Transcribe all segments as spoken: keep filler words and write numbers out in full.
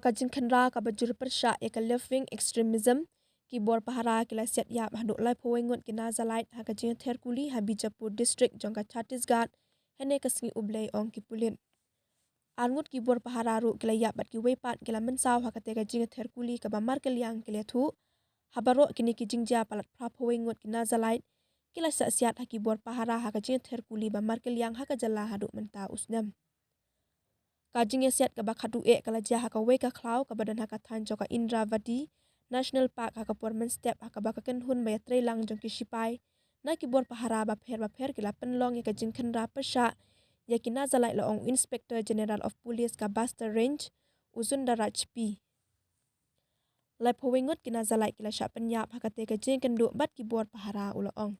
Ka jingkhynra kaba jur pyrshah ïa ka left wing extremism, ki bor pahara ki la siat ïap haduh laiphew wei ngut ki Naxalite ha ka jingïather kuli ha Bijapur district jong ka Chhattisgarh hynne ka sngi U Blei, ong ki pulit. Ar ngut ki bor pahara ruh ki la ïap bad kiwei pat ki la mynsaw ha kata ka jingïather kuli kaba markylliang ki la ïathuh. Ha baroh kine ki jingjia palat phra phew wei ngut ki Naxalite ki la shah siat ha ki bor pahara ha ka jingïather kuli ba markylliang ha ka jylla haduh mynta u snem. Ka jingïasiat kaba khatduh eh ka la jia ha kawei ka khlaw kaba don ha ka thaiñ jong ka Indravati National Park ha ka por mynstep, ha kaba ka kynhun ba ïatreilang jong ki sipai na ki bor pahara bapher bapher ki la pynlong ïa ka jingkhynra pyrshah ïa ki Naxalite, la ong u Inspector General of Police ka Bastar Range, u Sundaraj P. Laiphew wei ngut ki Naxalite ki la shah pynïap ha kata ka jingïakynduh bad ki bor pahara, u la ong.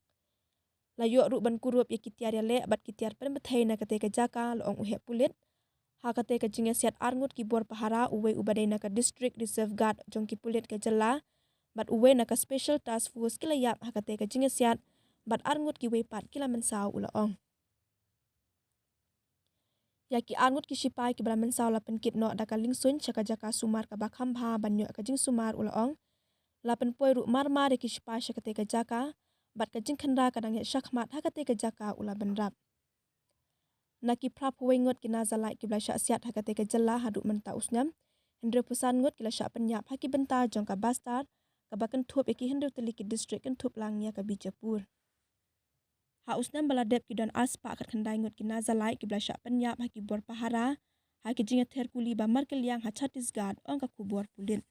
La ïoh ruh ban kurup ïa ki tiar ïaleh bad ki tiar pynbthei na kata ka jaka, la ong u heh pulit. Ha kata ka jingïasiat ar ngut ki bor pahara, uwei uba dei na ka District Reserve Guard jong ki pulit ka jylla bad uwei na ka Special Task Force ki la ïap ha kata ka jingïasiat, bad ar ngut kiwei pat ki la mynsaw, u la ong. Ïa ki ar ngut ki sipai kiba la mynsaw la pynkit noh da ka liengsuiñ sha ka jaka sumar kaba kham bha ban ïoh ka jingsumar, u la ong. La pynpoi ruh marmar ïa ki sipai sha kata ka jaka, bad ka jingkhynra ka dang ïaid shakhmat ha kata ka jaka, u la bynrap. Na ki phra phew wei ngut ki Naxalite kiba la shah siat ha kata ka jylla haduh mynta u snem, hynriew phew san ngut ki la shah pynïap ha ki bynta jong ka Bastar, kaba kynthup ïa ki hynriew tylli ki district kynthup lang ïa ka Bijapur. Ha u snem ba la dep ki don ar spah khatkhyndai ngut ki Naxalite kiba la shah pynïap ha ki bor pahara ha ki jingïather kuli ba markylliang ha Chhattisgarh, ong ka khubor pulit.